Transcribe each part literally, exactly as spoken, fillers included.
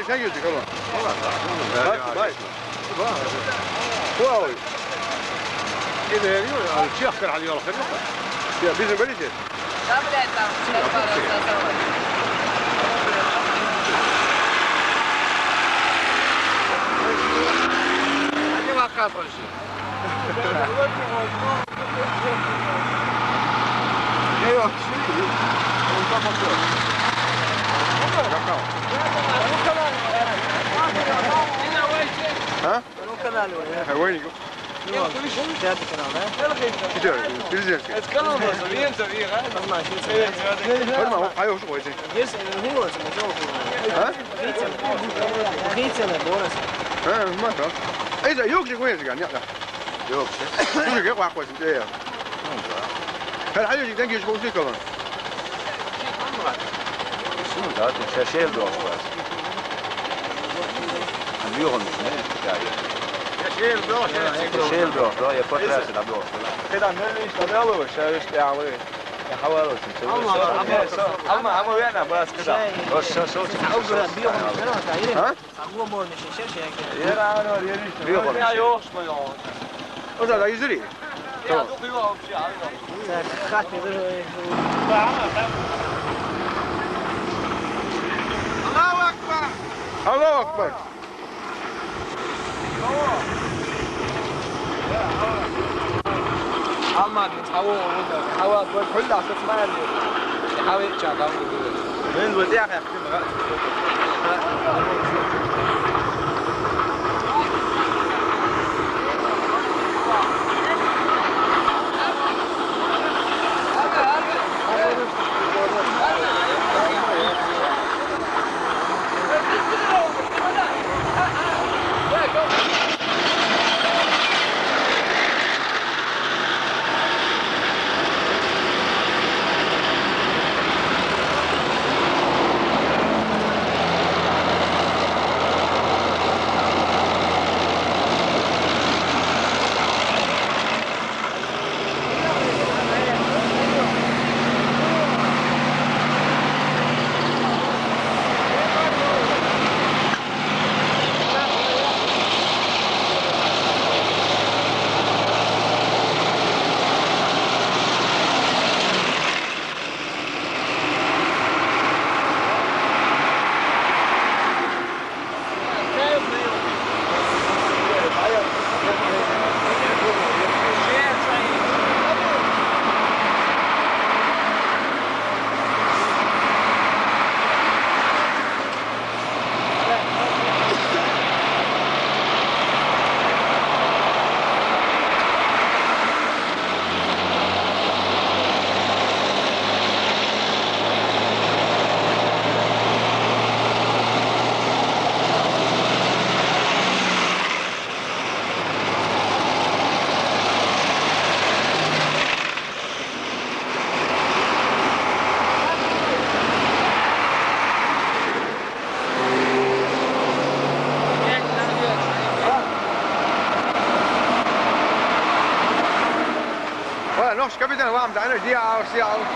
Sen gözük ama. Bak, bak. Vay. Gideriyor ya. Çiğ akar hadi yol akar. Ya bizim böyle şey. Hadi bak, kalk konuşayım. Ne yok, şey, orta bakıyor. Bakalım. Ha? Kanal var ya. Ha, وين يقول؟ Yok, geldi kanalda. Gidiyor, президентский. Это канал просто, клиентов их, а? Normal, şey. Normal, hayır, hoş koydu. Yes, who was it? Ha? Gitsen, gitsen, Boris. Ha, ما كان. إذا يوك يقول يا زلمة، يلا. Yok. Dur, gel, bak, bak, ya. Her hayır, giden geç konuşuyor kalan. Şunu da artık şaşırdı o. Yok olmuş, ne? Şaşırdı o, şaşırdı o. Şaşırdı o, ya, fotoğrafı da yok. Kadar ne işte, ne olur, şaşırdı ya. Ama, ama, ama, ama, yani, biraz kadar. Şey, o, o, o, o, bir yok olmuş, ne var? Ha? Sagu moramo še širše, jake. Jera, ano, jeri. Bio. Ja, još smo, jo. O da, da izri. Ja, dok je uopće, ali. Sad, kad mi drži. Allahu akbar. Allahu akbar. Alman, hawa, hawa, hawa, hawa, hawa, Min wadi'a ya. Voilà, noch, ich habe wieder warm, deine, die aus, die aus.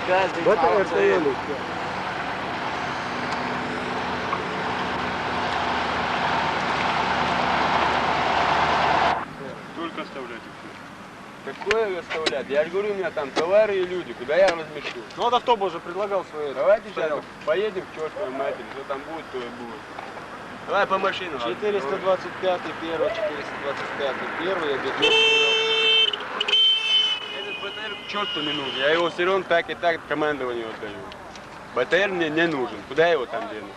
Бата РТЛ. Только оставляйте все. Какое оставлять? Я же говорю, у меня там товары и люди. Куда я размещу? Ну вот автобус же предлагал свое. Давайте сейчас поедем к чертовой матери. Что там будет, то и будет. Давай по машинам. Четыреста двадцать пятый первый, четыреста двадцать пятый первый, объединённый. Этот БТР к черту не нужен. Я его все равно так и так командованию отдаю. БТР мне не нужен. Куда я его там дену?